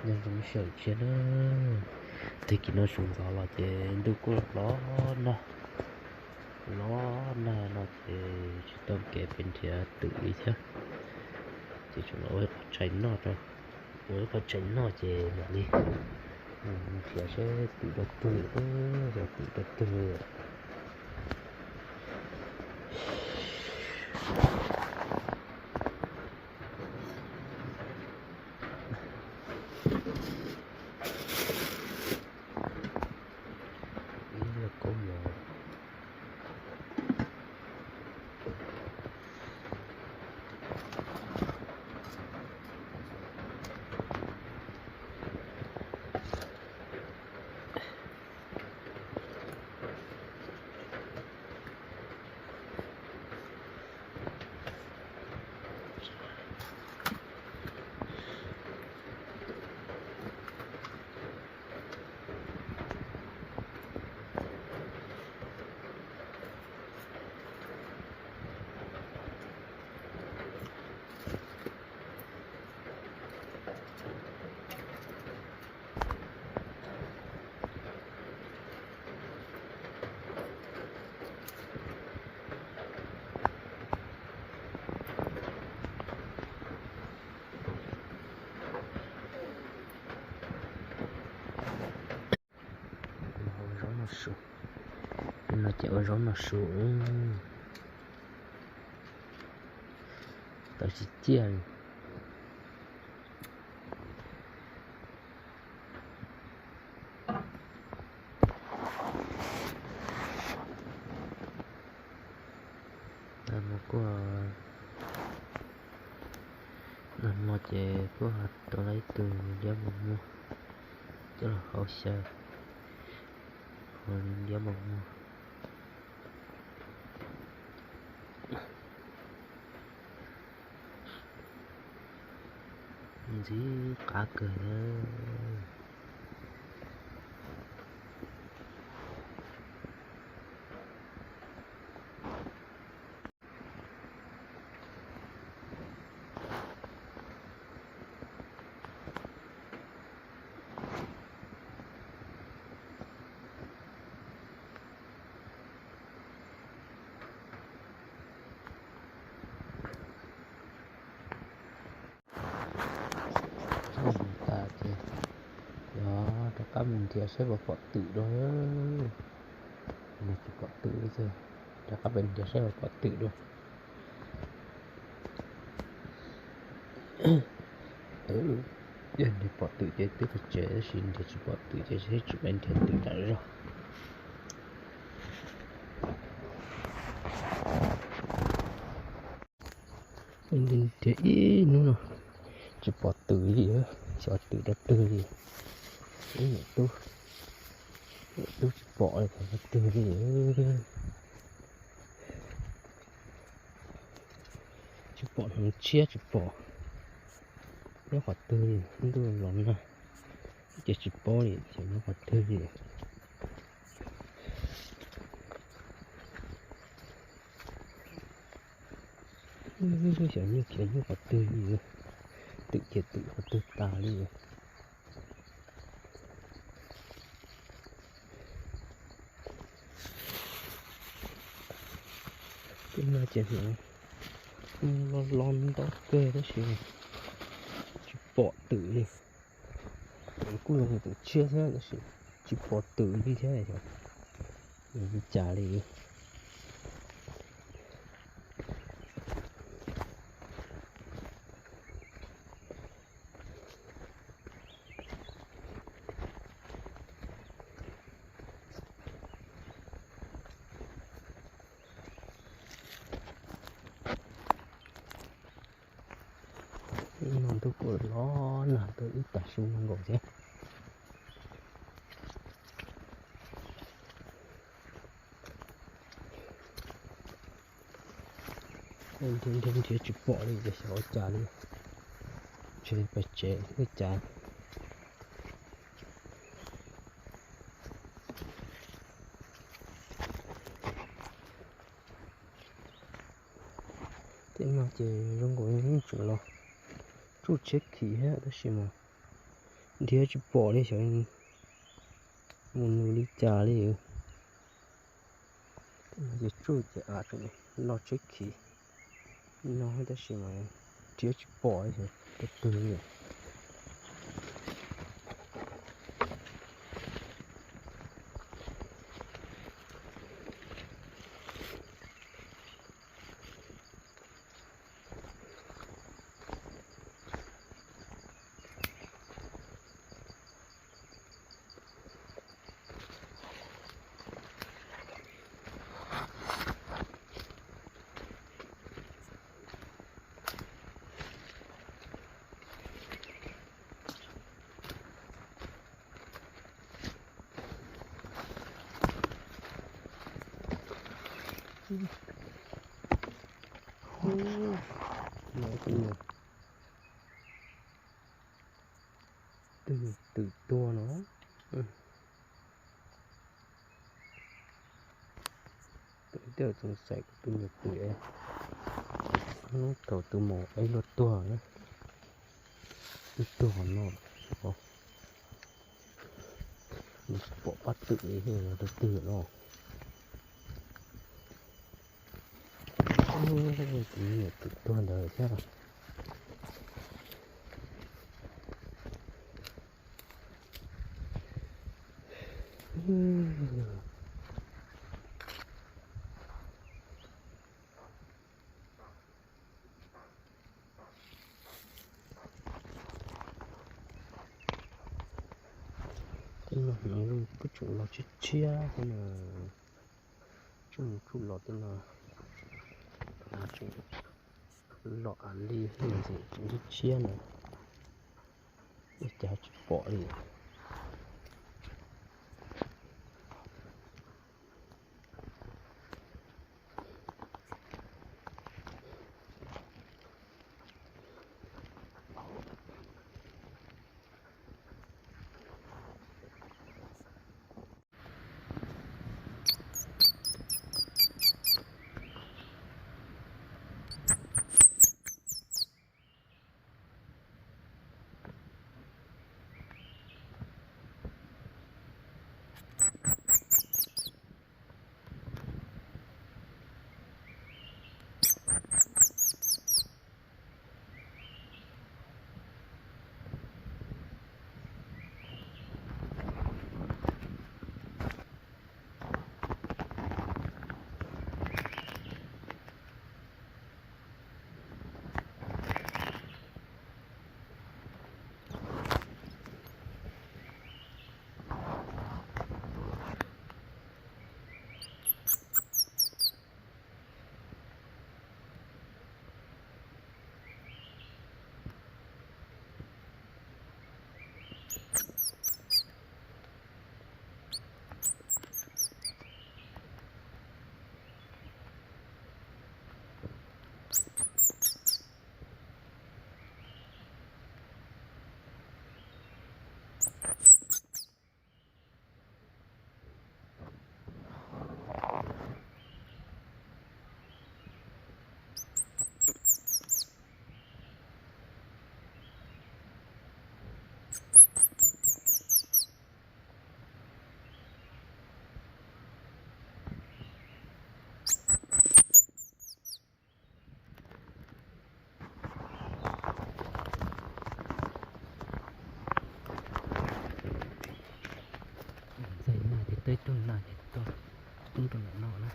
Nyob zoo sawv daws na, tag kis no sawv ntxov los ces ntuj kuj los nag, los nag no ces tsis tau kev pem nrhiav twm li thiab. Ces tsuas los ua ib qho tshais noj rau, ua ib qho tshais noj ces mam li nrhiav seb twm rau twg, xyov twm rau twg. Ib lub kaub mov. Ua zaub noj su. No ces ua zaub noj su. Tau tsis ciaj li. Nag hmo kuj, nag hmo ces kuj tau ib tug liab npua muag coj los hau xyaw, liab npua muag. Ntxim qab kawg. Tag ces yog rov qab mus nrhiav saib puas pom twm dua. Nws tsis pom twm li ces rov qab pem nrhiav saib puas pom twm dua. Yog nrhiav pom twm ces twb pem tsev, tab sis nrhiav tsis pom twm ces seb tsum pem nrhiav twm tam zog. Nrhiav ib hnub no tsis pom twm li, xyov twm rau twg li. Ib niam tub, niam tub tsis pom li, xyov rau twg li. Tsis pom hneev tshiab tsis pom nyob qhov twg li, ntuj los nag ces tsis paub li xyov nyob qhov twg li. Xyov nyob khiav nyob qhov twg li, twm khiav twm qhov twg tas li. Tej no ces hnov los los ntau kawg tab sis tsis pom twm li. Kuj zoo li twm tshiab thiab tab sis tsis pom twm li thiab, li cas li. Ib no ntuj kuj los nag tuaj ib tag su no nkaus thiab. Nrhiav nrhiav tsis pom li ces xyov ua cas li, ntshe pem tsev ua cas. Tej no ces zoo nkaus yeej tseem los tsuj tsheb khiv thiab tab sis mas Nrhiav tsis pom li xyov mus nws li cas li. Ces tsuj ces av tseem loj tsheb khiv no tab sis mas nrhiav tsis pom li xyov tus twg li. Twb twm tuag no. Tus tij txoos xaiv kuv tus nyuam pwm, hnub thaum tus maum ib luag tuag, ib tuag no, nws tsis pom pab twm li, yog tus twg no. Tus nyuam twm tuag ntawd thiab. Tej no kuj tseem los tshiab tshiab thiab na, tseem kuj los tej no, tseem los av li ntxim tshiab tshiab na, ua cas tsis pom li. Ntxais na ces teb tuaj na ces tuaj poob rau ntawm no na.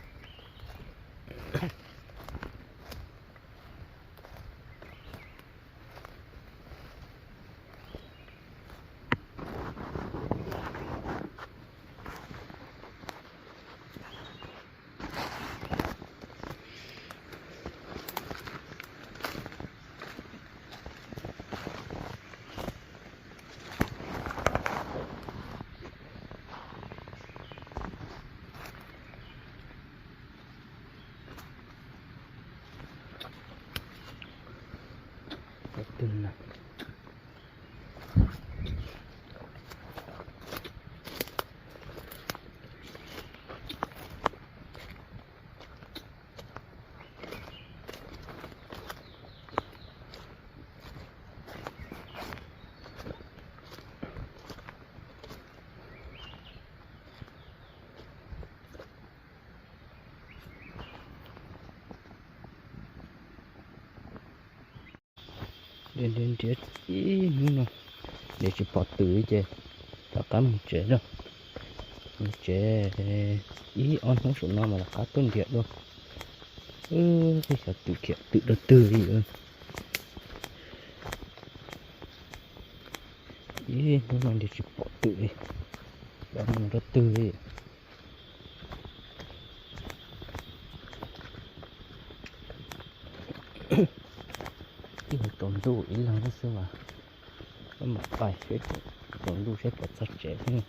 Nrhiav nrhiav ib hnub no nrhiav tsis pom twm li ces rov qab mus tsev lawm. Mus tsev ib ob hnub saum no mas rov qab tuaj nrhiav dua. Xyov twm khiav twm rau twg li. Ib hnub no nrhiav tsis pom twm li, xyov mus rau twg li. Twb yuav tsaus ntuj ib leeg xwb mas, mam pais seb tsaus ntuj seb puas txog tsev xwb.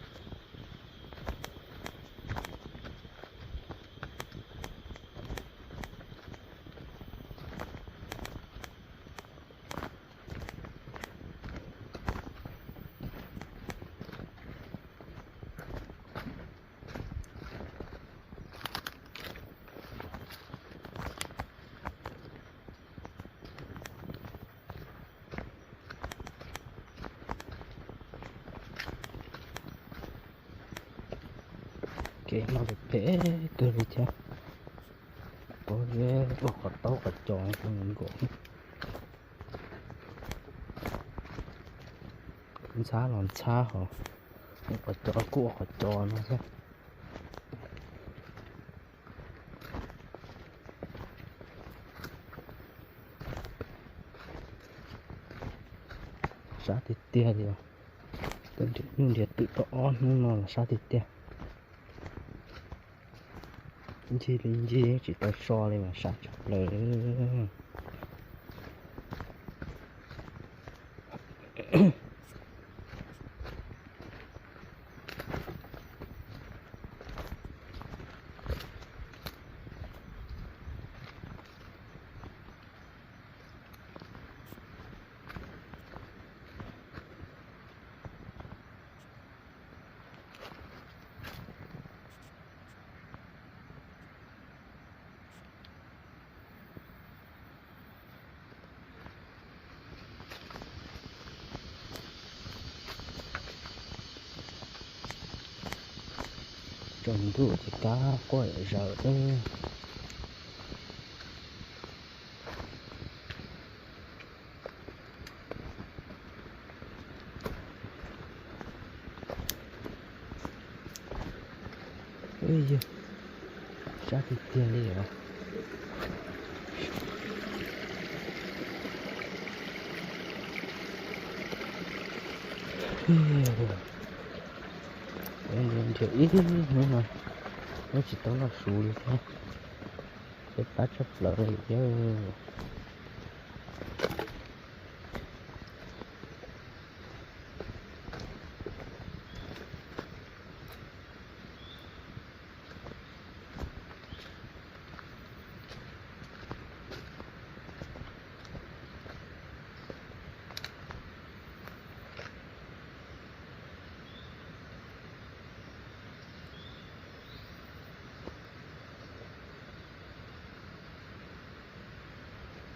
Kev no phem kawg li thiab. Pov zeb ua qhov taub qhov cos nkaus, ntxhab los ntxhab hos, qhov cos kuj ua qhov cos no thiab. Sab tiag tiag li os. Tuaj nrhiav nyuj nrhiav twm tau ob hnub no los sab tiag tiag. Ncig li ncig tsis tau so li mas sab tshaj plaws li. Tsaus ntuj ces kab quaj zawm xwb. Yog sab tiag tiag li os. Nrhiav ib hnub no, nrhiav tsis tau noj su li thiab. Peb pab tshaj plaws li thiab.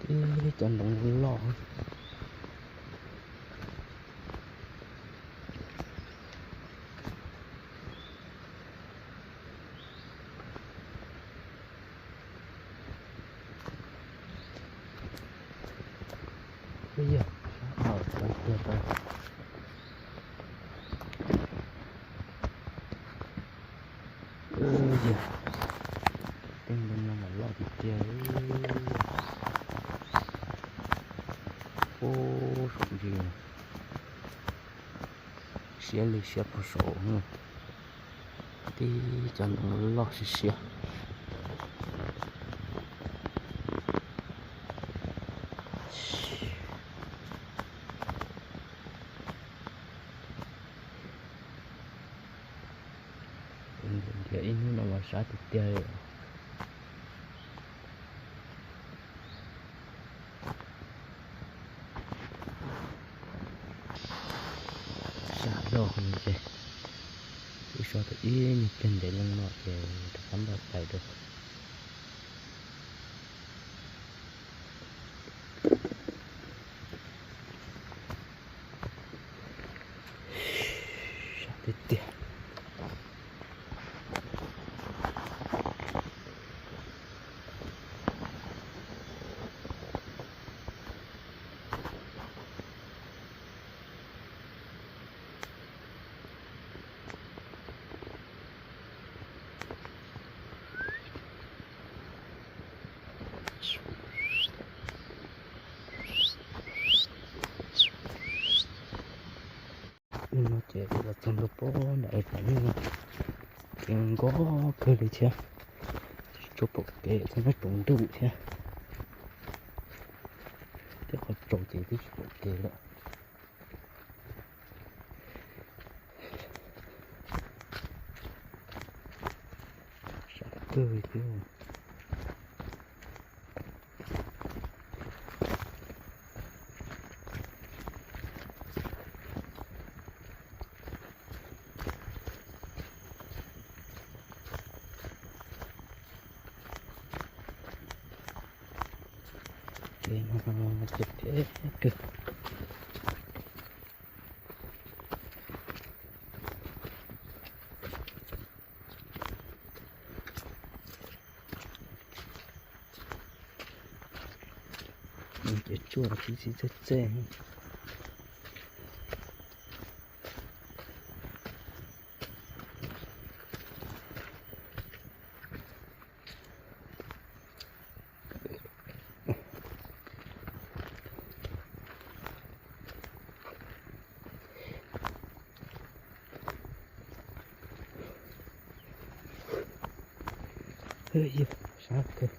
Tib cov ntoo loj. Yog sab tau tiag tiag. Yog tej ntoo no mas loj tiag tiag. Ub, saum ntsis siab li siab puag saud. Tib cov ntoo loj siab siab. Nrhiav ib hnub no mas sab tiag tiag li. Sab zog no ces wb so tau ib nyuag pliag ntev loo no ces rov qab npaj pais dua. Sab tiag tiag. Hnub no ces los txog ntua pob nram zos no, kev nkoj kawg li thiab, tsis tshua pom kev, txog nyob tsaus ntuj thiab. Tej qhov tsaus ces twb tsis pom kev lawm. Sab kawg thiab. Kev no ces phem kawg. Ces tsuaj txi txi txej txej. Yog sab kawg.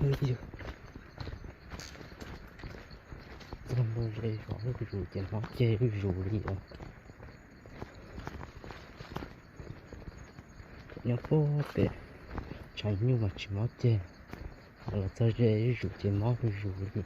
Yog txog ntua ze zos zuj zus ces mob ceg zuj zus li os. Nyob puag pem tshav nyuj mas tsis mob ceg, los txog ze zuj zus ces mob zuj zus li.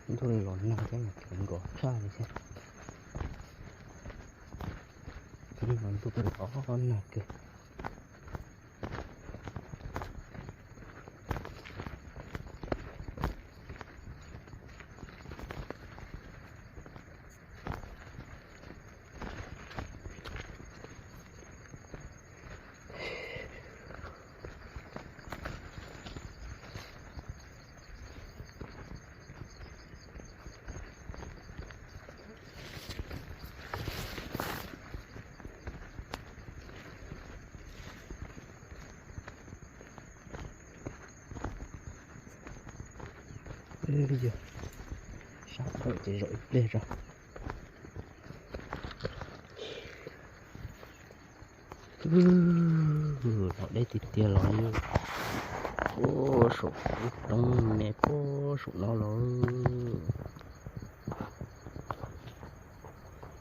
Ntuj los nag thiab mas kev nkoj tshaj li thiab. Hnub no ntuj los nag kawg. Yog sab dhau ces zaum ib pliag tso. Los deb tiag tiag los li. Puag saum lub roob me puag saum no los.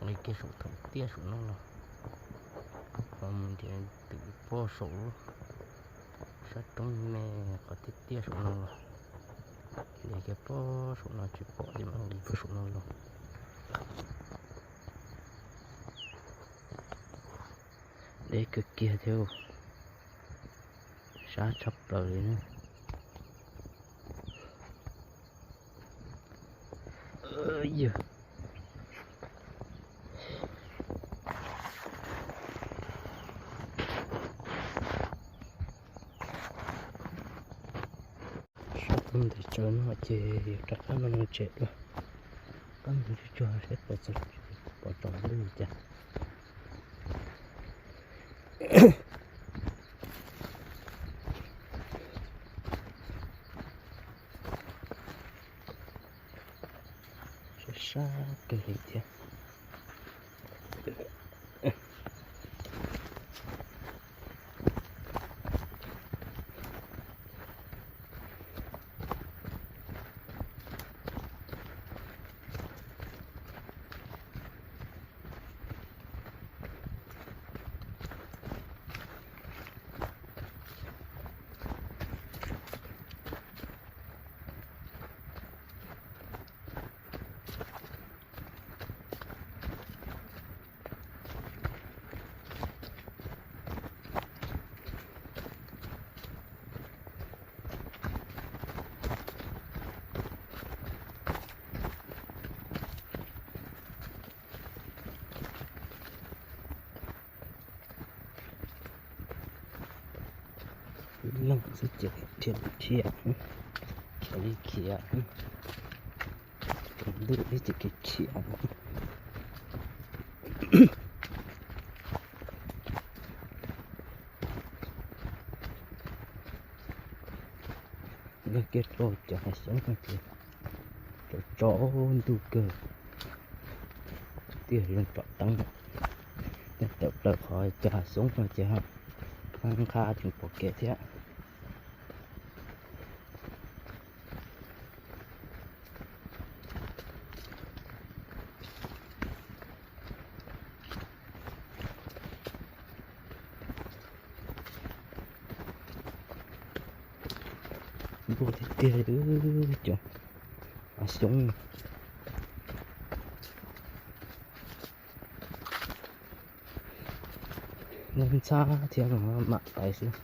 Li kiag saum thaum tiaj saum no los. Ho mus ntiav twm puag saum lub sab roob me qhov tiaj tiaj saum no los. Li kiag puag saum no tsis pom li mas li puag saum no los. Deb kawg kiag thiab, sab tshaj plaws li na. Yog sab teb ntawd tsaws no ces yog rov qab no mus tsev dua. Qab mus tsuag tsuag saib puas txog, puas tsaus ntuj li cas. Sab sab kawg li thiab. Ib leeg xwb ces khiav li khiav, khiav li khiav, tsaus ntuj thiab ces khiav khiav. Yog kiag rau cov hav xyoob no ces tsaus tsaus ntuj kawg, twb yog zoo tsom teeb. Yog tawm plaws qhov cov hav xyoob no ces ho nqha tseem pom kev thiab. Ntuj tiag tiag li, cov hav xyoob no ntxhab thiab mam tais xwb.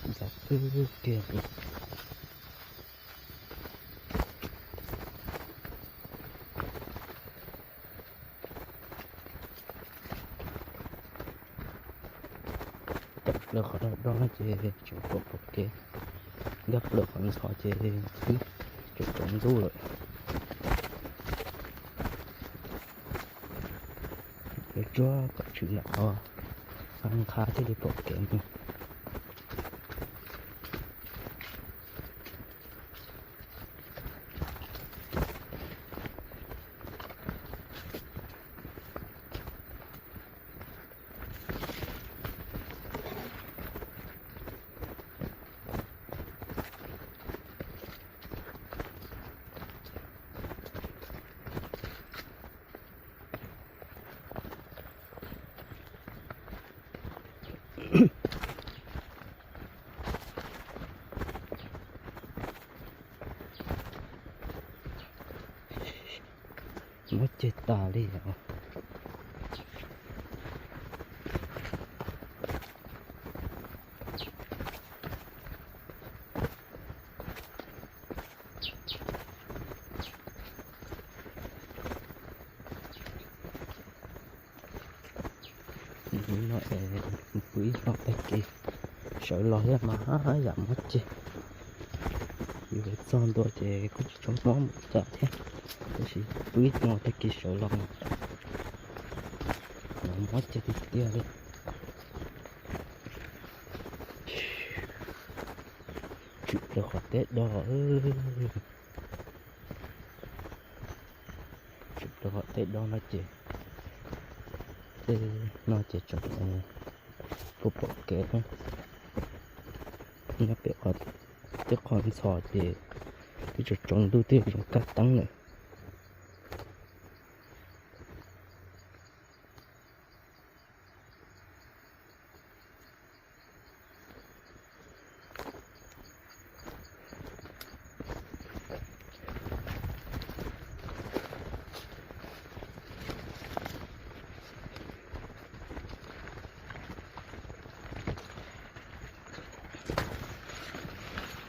Ntxhab kawg kiag li. Tawm plaws qhov do do no ces tseem pom pom kev, nkag plaws qhov ntxhov ces twb tsaus ntuj lawm. Yuav tsuag kom tshwm ntawm qhov nqha thiaj li pom kev mus. Muab ceg tas li os. Hnub no es pw ib hmo tag kis sawv los thiab mas haj yam mob ceg. Yus txog ntua ces kuj tsis tshua mob mus cas thiab, tab sis pw ib hmo tag kis sawv los mas mob ceg tiag tiag li. Tshwm plaws qhov teb do, tshwm plaws qhov teb do no ces tej no ces tseem kuj pom kev. Nyob pem qhov, tej qhov ntxhov ces twb tsaus tsaus ntuj twb zoo kab teeb lawm.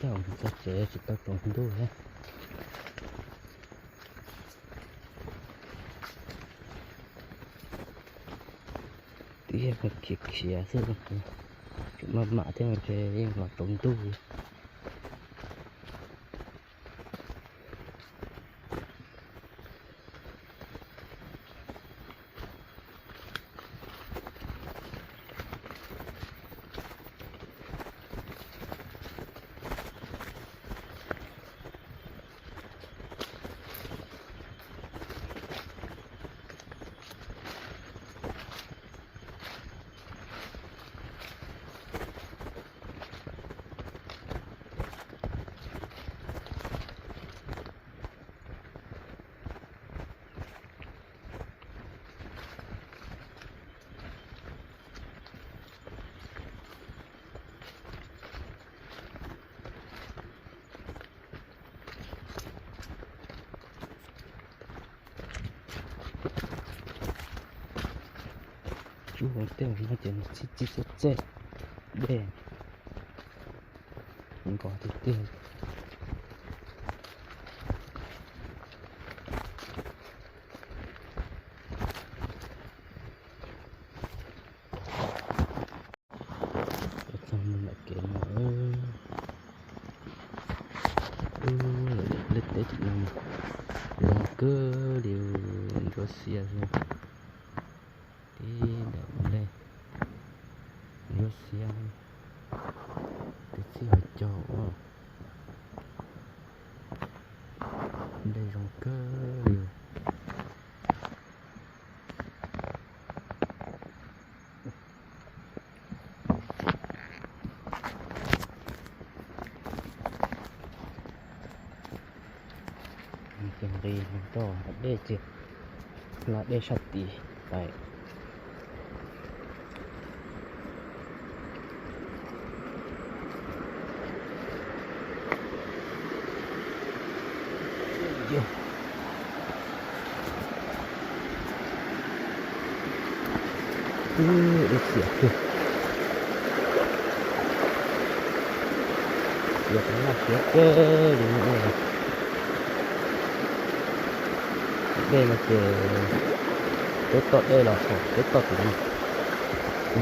Tej zaum txog tsev tsis tau tsaus ntuj thiab. Yeej khiav khiav xwb, tseem maj mam thiab ces yeej los tsaus ntuj. Tsuj hauv tej no ces nws txhij txhij txej txej dej, nkos tiag tiag. Txog mus nram kev no, lawv dej teb tim no zoo kawg li, ntsuab xiab xwb. Tib daim ua ntej ntsuab xiab, twb txhij hauv caug, dej zoo kawg li. Ces nqis toj dej ces hla dej sab tid pais. Dej xiav kawg, xiav qhov no xiav kawg li no. Dej no ces peb toj dej los haus, peb toj tim no,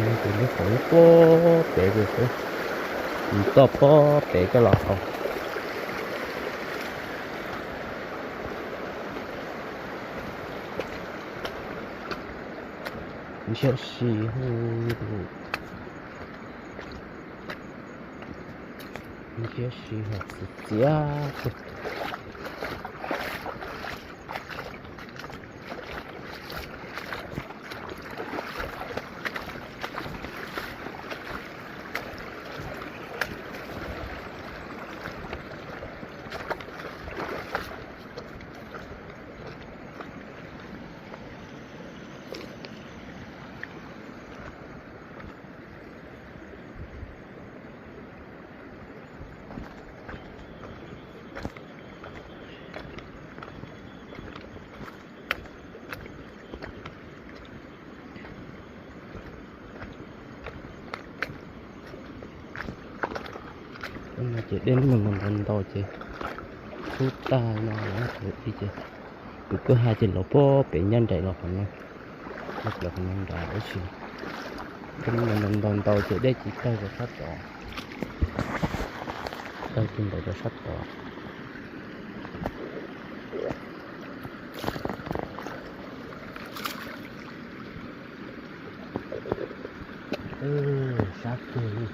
no ces lub qhov lub pob pem, toj pob pem coj los haus. Ntshiab si, ntshiab si hos txias txias. Ces dej no ntau ntau ces xub tag no ces tus kwj ha ces los pob pem nyob nraim los qhov no, los qhov no nrad tab sis dej no ntau ntau ces dej tsis tawg rau sab tod, tawg kiag ntawd rau sab tod. Sab kawg li.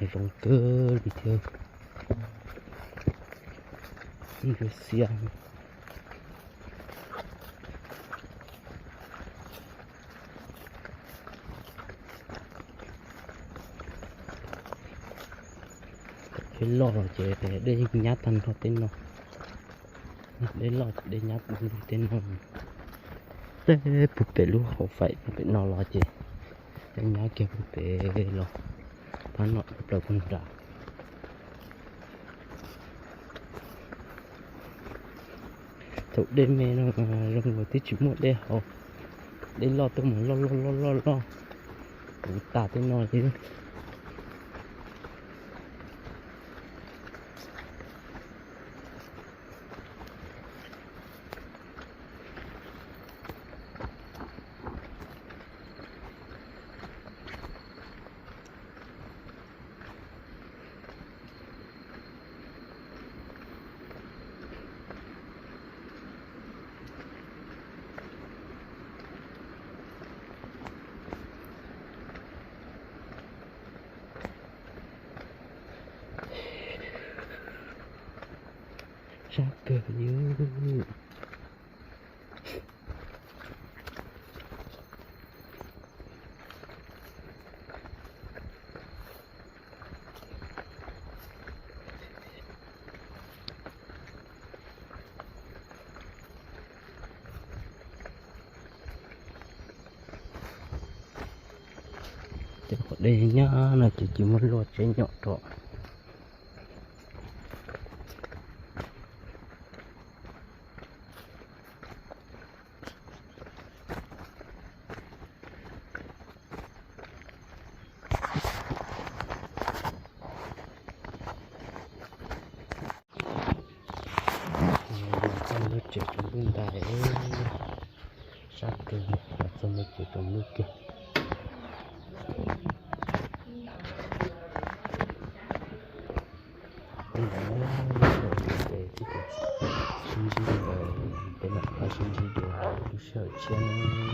Zoo kawg li thiab. Ntsuab xiab. Dej loj los ces dej nyab tag nrho tej no. Dej loj ces dej nyab tag nrho tej no. Teb puag pem lub hauv faim puag pem no los ces dej nyab kiag puag pem los, phab no plaws puag nram. Thaum dej me no zoo nkaus twb tsis muaj dej haus, dej loj tuaj mus loj loj loj loj loj puv tas tej no xwb. Sab kawg li. Tej qhov dej nyab no ces tsis muaj luaj tsev nyob rau. Txog lub tsev rau ntuj ntais, sab kawg, txog lub tsev rau ntuj kiag. Ntuj ntais, sib ntsib, peb mam sib ntsib dua lub sij hawm tshiab na.